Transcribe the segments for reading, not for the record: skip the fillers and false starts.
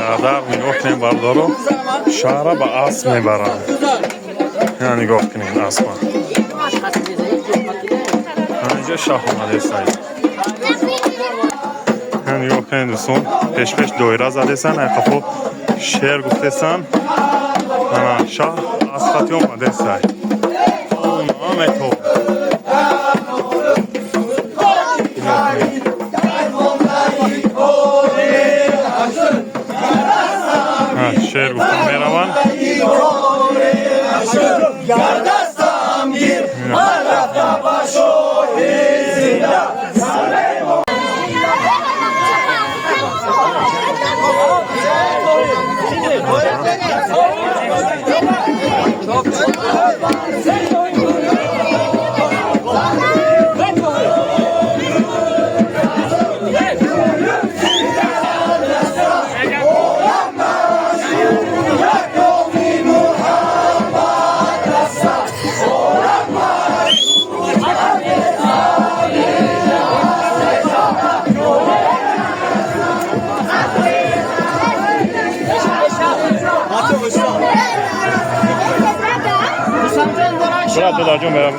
Дар нигоҳ кунем, бардоро, шаҳра ба асп мебаранд. Ина, нигоҳ кунем аспа. Инҷа шаҳ омадесай. Нигоҳ кунем, дӯстон, пешпеш доира задесан, айқафо шеър гуфтесан. Ана шаҳ асқати омадесай. Намето. Шеър гуфта мераванд. Брат, додарҷон, мерам.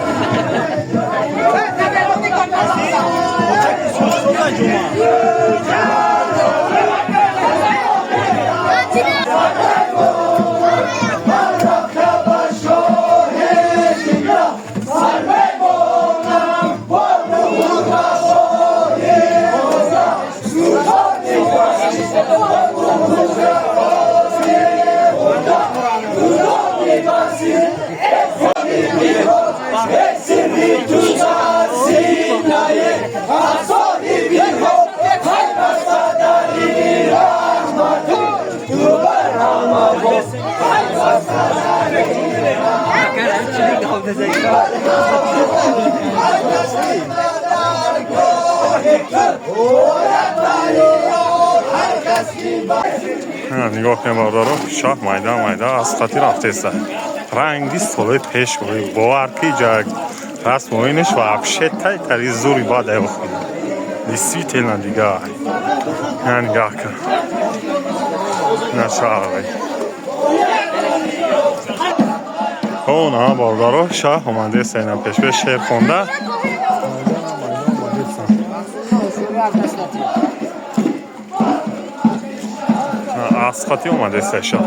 Нигоҳ кунем, бародаро, шаҳ майда майда аз хати рафтеста. Ранги солои пеш, бовар ки ҷа расм оинаш вообще тай тари зури бад охи. Действительно дига. На, нигоҳ кун. На шаҳр. О, на, бародаро, шаҳ омадеста, ина пешпеш шеър хонда. Асқати омадеста шаҳ.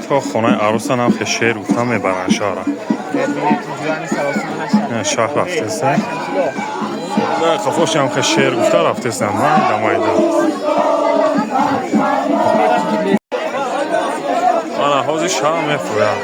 То хонаи арӯсан ҳам хе шеър гуфта мебаранд шаҳра. Шаҳр рафтеста. Қафоши ҳам хе шеър гуфта рафтеста. Майда майда. Ана ҳозир шаҳр мефурӯяд.